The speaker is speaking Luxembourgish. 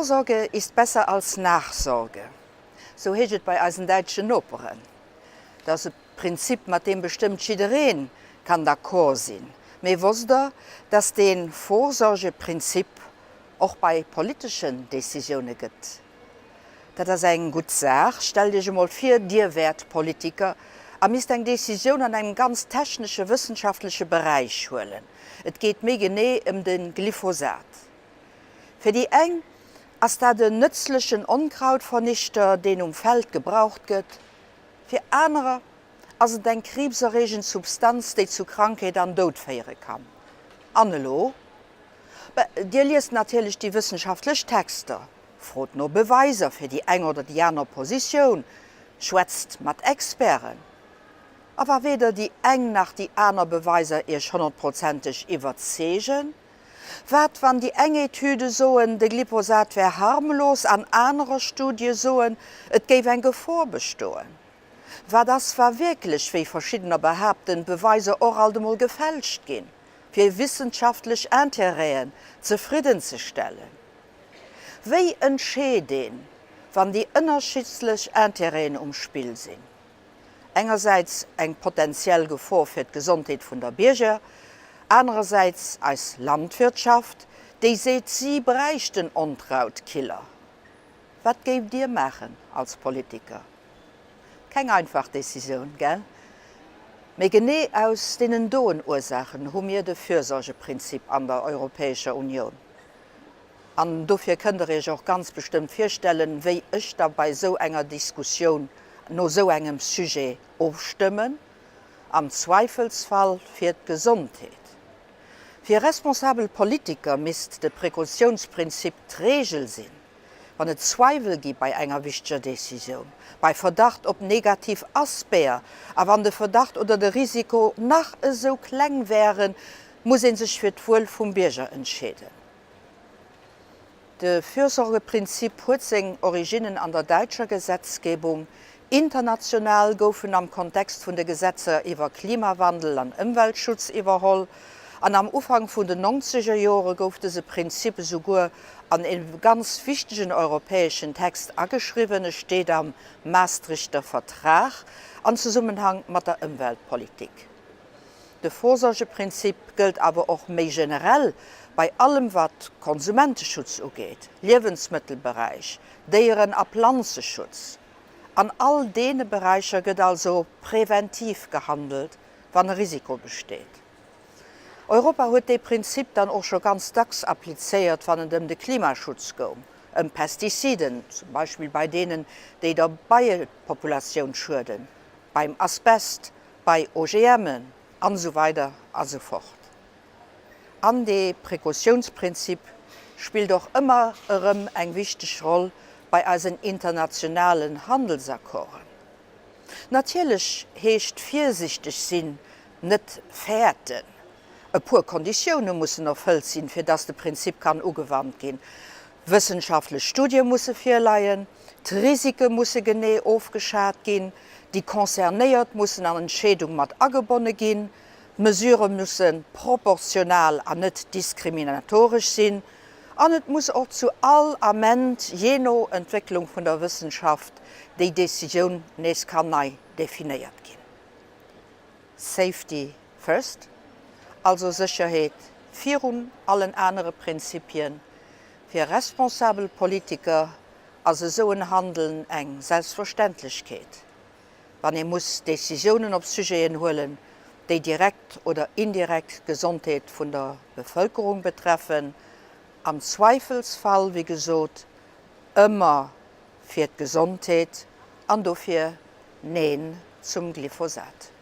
Vorsorge ist besser als Nachsorge, sou heescht et bei eisen däitschen Noperen. Dat ass e Prinzip, mat deem bestëmmt jidderee kann d'accord sinn. Mee wosst Der, dass dee Vorsorgeprinzip och bei politeschen Decisioune gëtt? Dat ass eng gutt Saach. Stellt Iech emol vir, Dir wäert Politiker a misst eng Decisioun an engem ganz technesche wëssenschaftleche Beräich huelen. Et geet méi genee ëm de Glyphosat. Fir déi eng ass dat en nëtzlechen Onkrautvernichter, deen um Feld gebraucht gëtt. Fir anerer ass et eng kriibserreegend Substanz, déi zu Krankheet an Doud féiere kann. An elo? Be, Dir liest natierlech déi wëssenschaftlech Texter, frot no Beweiser fir déi eng oder déi aner Positioun, schwätzt mat Experten. A wa weder déi eng nach déi aner Beweiser Iech honnertprozenteg iwwerzeegen? Wat wann déi eng Etüde soen, de Glyphosat wär harmlos an anerer Studie soen, et géif eng Gefor bestoen? Wat ass, wa wierklech, wéi verschiddener behaapten, d'Beweiser och alt emol gefälscht ginn, fir wissenschaftlech Intérêten zefridden ze stellen? Wéi entscheet een, wann déi ënnerschiddlech Intérêten um Spill sinn? Engersäits eng potentiell Gefor fir d'Gesondheet vun der Bierger, anerersäits eis Landwirtschaft, déi seet, si bräicht den Onkrautkiller. Wat géift Dir maachen als Politiker? Keng einfach Decisioun, gell? Mee genee aus deenen doen Ursaachen hu mir de Fürsorgeprinzip an der Europäescher Unioun. An dofir kënnt Der Iech och ganz bestëmmt virstellen, wéi ech da bei esou enger Diskussioun no esou engem Sujet ofstëmmen, am Zweifelsfall fir d'Gesondheet. Fir responsabel Politiker misst de Precautiounsprinzip d'Regel sinn, wann et Zweiwel gi bei enger wichteger Decisioun, bei Verdacht op negativ Aspecter a wann de Verdacht oder de Risiko nach esou kleng wären, muss ee sech fir d'Wuel vum Bierger entscheeden. De Fürsorgeprinzip huet seng Originnen an der däitscher Gesetzgebung. International gouf en am Kontext vun de Gesetzer iwwer Klimawandel an Ëmweltschutz iwwerholl an am Ufank vun den nonzeger Jore gouf dëse Prinzip esouguer an e ganz wichtegen europäeschen Text ageschriwwen, e steet am Maastrichter Vertrag an Zesummenhang mat der Ëmweltpolitik. De Vorsorgeprinzip gëllt awer och méi generell bei allem wat Konsumenteschutz ugeet, Liewensmëttelberäich, Déieren a Planzeschutz. An all deene Beräicher gëtt also präventiv gehandelt, wann e Risiko besteet. Europa huet dee Prinzip dann och scho ganz dacks applizéiert, wann et ëm de Klimaschutz goung, ëm Pestiziden, zum Beispill bei deenen, déi der Beiepopulatioun schueden, beim Asbest, bei OGMen an esou weider a sou fort. An dee Precautiounsprinzip spillt och ëmmer erëm eng wichteg Roll bei eisen internationalen Handelsaccorden. Natierlech heescht virsichteg sinn net fäerten. E puer Konditioune mussen erfëllt sinn, fir dass de Prinzip kann ugewannt ginn, Wëssenschaftlech Studie musse virleien, d'Risike musse genee ofgeschat ginn, déi Concernéiert mussen an Entscheedung mat agebonne ginn, d'Mesurë musse proportional an net diskriminatoresch sinn an et muss och zu all Ament, jee no Entwécklung vun der Wëssenschaft, déi Decisioun nees kann nei definéiert ginn. Safety first, also Sécherheet virun allen anere Prinzipien. Fir responsabel Politiker ass esou en Handeln eng Selbstverständlechkeet, wann ee muss Decisiounen op Sujeten huelen, déi direkt oder indirekt d'Gesondheet vun der Bevëlkerung betreffen, am Zweifelsfall, wéi gesot, ëmmer fir d'Gesondheet an dofir Neen zum Glyphosat.